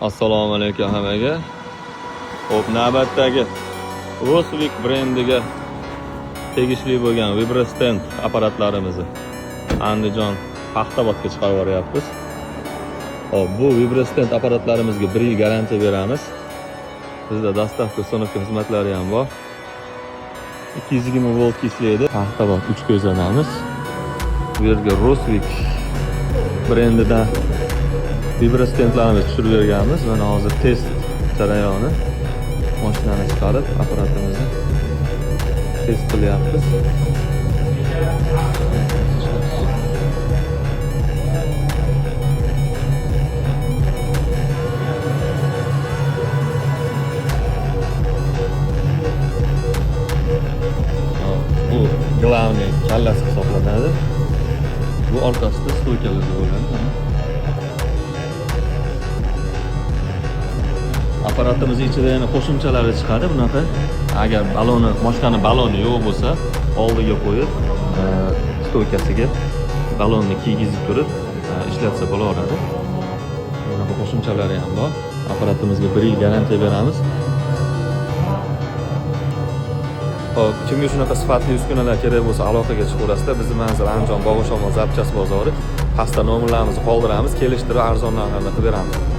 Assalomu alaykum hammaga. Xo'p, navbatdagi Rosvik brendiga tegishli bo'lgan vibrostand apparatlarimizni Andijon Paxtavodga chiqarib yuboryapmiz. Xo'p, bu vibrostand apparatlarimizga 1 yil garantiya beramiz. Bizda dostavka, установка xizmatlari ham bor. 220 volt ishlaydi. Paxtabod 3 ko'zlanamiz. Bu yerga Rosvik brendidan vibrostendlarimizni tushirib berganmiz. Mana hozir test jarayoni. Mashinani chiqarib, apparatimizni test qilyapmiz. Bu главный kallasi hisoblanadi. Bu orqasida stoykalarda bo'ladi. Mana. Apparatimiz ichida yana qo'shimchalari chiqadi bunaqa. Agar baloni, mashinani baloni yo'q bo'lsa, oldiga qo'yib, stoykasiga balonni kiygizib turib, ishlatsa bo'laveradi. Bunaqa qo'shimchalari ham bor. Apparatimizga 1 yil garantiya beramiz. Xo'p, kimga shunaqa sifatli uskunalar kerak bo'lsa, aloqaga chiqaverasizlar. Bizni manzil Andijon Bog'ishamol zapchast bozori. Pastda nomerlarimizni qoldiramiz, kelishtirib arzon narxlarda qilib beramiz.